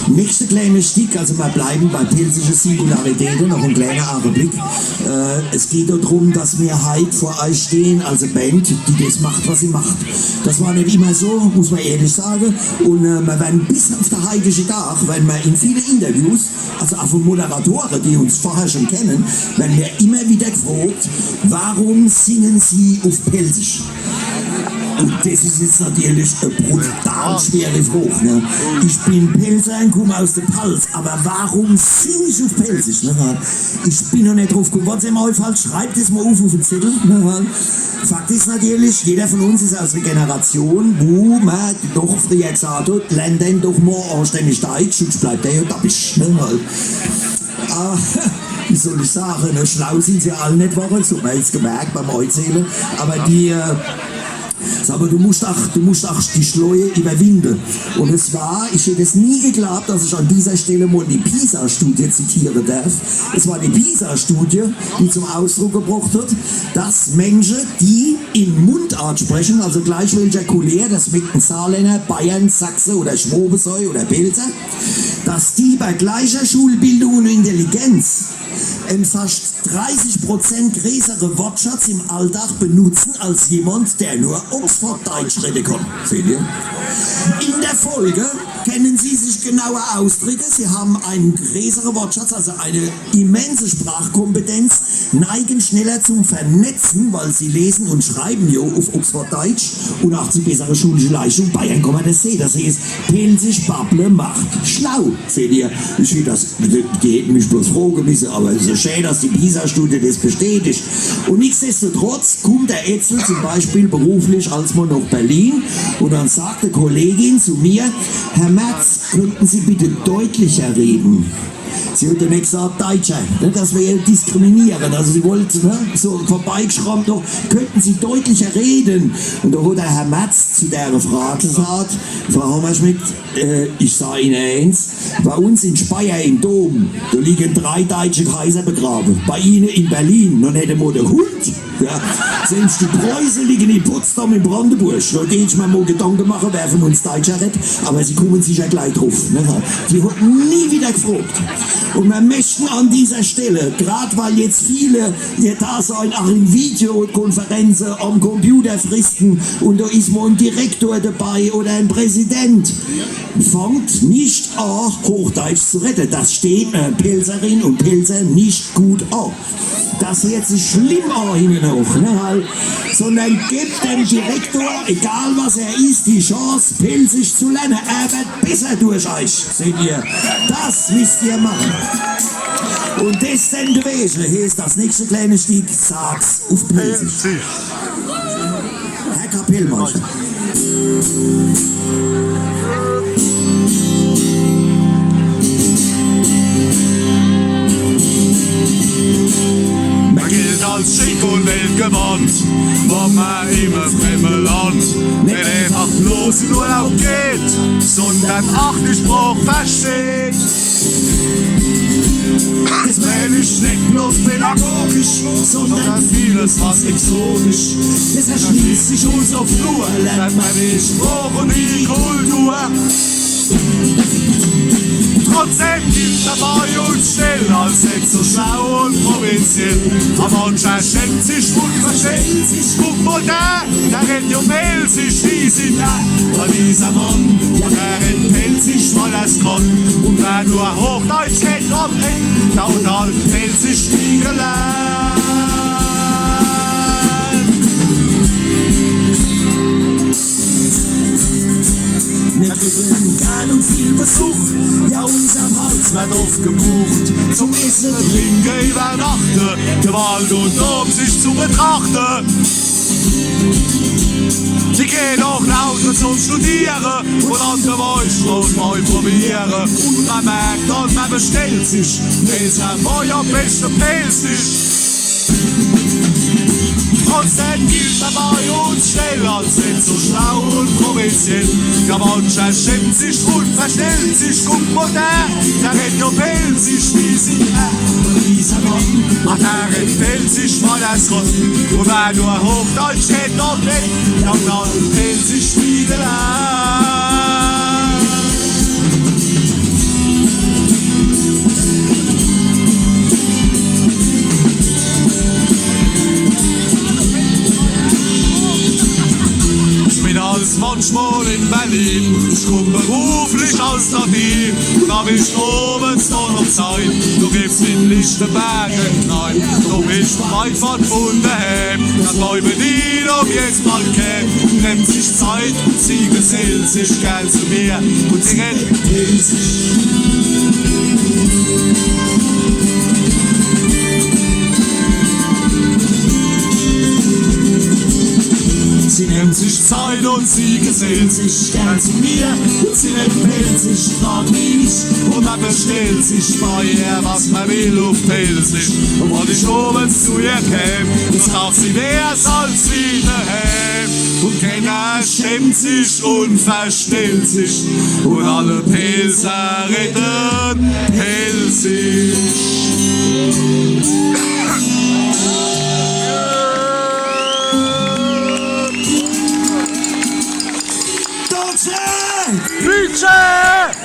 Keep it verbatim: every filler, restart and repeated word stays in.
Nächste kleine Stick, also mer bleiwe bei pälzische Singularitäte, noch en kleine Augenblick. Äh, es geht drum, dass mer heit vor eich stehn, als e Band, die des macht, was se macht. Des war net immer so, muss mer ehrlich sage. Un, äh, mer werre bis uff de heitische Dag, wenn mer in viele Interviews, also aa vun Moderatore, die uns vorher schun kennen, werre mer immer widder gefrogt: „Warum singen Sie uff Pälzisch?“ Un des is jetzt natierlich e brutal schwere Frog, ne? Ich bin Pälzer un kumm aus de Palz, awwer warum sing ich uff Pälzisch, ne? Ich bin noch net druff kumm. Wann's eich falsch, schreibt es mol uff, uff de Zettel, ne? Fakt is natierlich, jeder vun uns is aus de Generation, wo mer doch frieher gesaat hot, lern dann doch mol anständig Deitsch, sunscht bleibt er jo dappisch, ne? Ah, wie soll ich sage, ne? Schlau sin se all net worre, des hot mer jetzt gemerkt beim Eizähle. Awwer die, äh, sag mol, du muscht ach, du muscht ach die Schleue iwwerwinde. Un es war, ich hätt es nie geglaabt, dass ich an dieser Stell mol die PISA-Studie zitiere derf. Es war die PISA-Studie, die zum Ausdruck gebrocht hot, dass Mensche, die in Mundart spreche, also gleich welcher Couleur, des meckt en Saarlänner, Bayern, Sachse oder Schwobe sei oder Pälzer, dass die bei gleicher Schulbildung un Intelligenz en fascht dreißig Prozent greeßere Wortschatz im Alldag benutze als jemand, der nur Oxford-Deitsch redde kann. Seht ihr? In der Folge kennen sie sich genauer ausdricke, sie haben en greeßere Wortschatz, also e immense Sprachkompetenz, neigen schneller zum Vernetze, weil sie lesen un schreiben jo uff Oxford-Deitsch un ach zu bessere schulische Leistung. Bayern kann mer des sehe. Des heeßt, Pälzisch babble macht schlau. Seht ihr, ich hätt des, die, die hätten mich bloß froge misse, awwer es is jo schää, dass die PISA-Studie des bestätigt. Un nichtsdestotrotz kummt de Etzel zum Beispiel beruflich als mol noch Berlin un dann sagt e Kollegin zu mir: „Herr Merz, könnten Sie bitte deutlicher reden?“ Sie hot dann net gesaat „Deitscher“, ne, dass mer ehr diskriminiere. Also sie wollt, ne, so vorbeigeschrammt noch: „Könnten Sie deutlicher reden?“ Un do hot de Herr Merz zu dere Fraa gesaat: „Fraa Hammerschmidt, äh, ich sag Ihne eens, bei uns in Speyer im Dom, do liegen drei deitsche Kaiser begrabe. Bei Ihne in Berlin noch net emol de Hund.“ Ja, selbscht die Preuße liegen in Potsdam, in Brandenburg. Do dät ich mer mol Gedanke mache, wer vun uns Deitscher redd, awwer sie kummen sicher glei druff, ne? Die hot nie widder gefrogt. Un mer mechten an dieser Stell, grad weil jetzt viele ihr Dasein ach in Videokonferenze am Computer fristen un do is mol en Direktor debei oder en Präsident, fangt net an, Hochdeitsch zu redde. Des steht ene Pälzerin un Pälzer net gut an. Des heert sich schlimm an hinne hoch, ne, halt. Sondern gebt dem Direktor, egal was er is, die Chance, Pälzisch zu lerne. Er werd besser durch eich, seht ihr. Des misst ihr mache. Un des dann gewese heeßt des nächste kleine Stick, Saatz uff Pälzisch. Herr Kapellmeister. Mer gilt als schick un weltgewandt, wann mer im fremme Land net eenfach bloß in Urlaub geht, sondern ach die Sprooch versteht. Des mään ich net bloß pädagogisch, sondern vieles, was exotisch is, erschließt sich uns uff Flur, lernt mer die Sprooch un die Kultur. Trotzdem gilt er bei uns schnell als net so schlau un provinziell. Awwer mancher schämt sich un verstellt sich. Guck mol do, der redd jo Pälzisch, die sin do. Bei dieser Mann, ja, der redd Pälzisch, weil er's kann. Un wer nur Hochdeitsch kennt, am End, der hot halt Pälzisch nie gelernt. Mir kriegen gern un viel Besuch, ja, unser Haus werd oft gebucht. Zum Esse, Trinke, Iwwernachte, de Wald un Dom sich zu betrachte. Sie gehn ach lauter zum Studiere un an de Weißstraß mol probiere. Un mer merkt dann, mer bestellt sich, wenn's am Feuer beste Pälzisch. Trotzdem gilt er bei uns schnell als net so schlau un provinziell. Ja, mancher schämt sich un verstellt sich. Guck mol do, der redd jo Pälzisch, wie sie. Dieser Mann, ach, der redd Pälzisch, weil er's kann. Un wer nur Hochdeitsch kennt, der redd, der kann Pälzisch nie gelernt. In Berlin, ich kumm beruflich aus der Näh, un hab ich owends do noch Zeit, do gebt's in Lichtenberg en Kneipe, do bin ich weit fort vun dehääm. Dann bleiwe die doch jetzt bald kenn, nimmt sich Zeit un sie gesellt sich gern zu mir un sie redt. Sie nimmt sich Zeit un sie gesellt sich gern zu mir. Un sie redt pälzisch, grad wie ich. Un mer bestellt sich bei ihr, was mer will uff Pälzisch. Un wann ich owends zu ihr käm, do sagt sie, wär's als wie dehääm. Un kenner schämt sich un verstellt sich. Un alle Pälzer redde Pälzisch. Deutschland! Budget!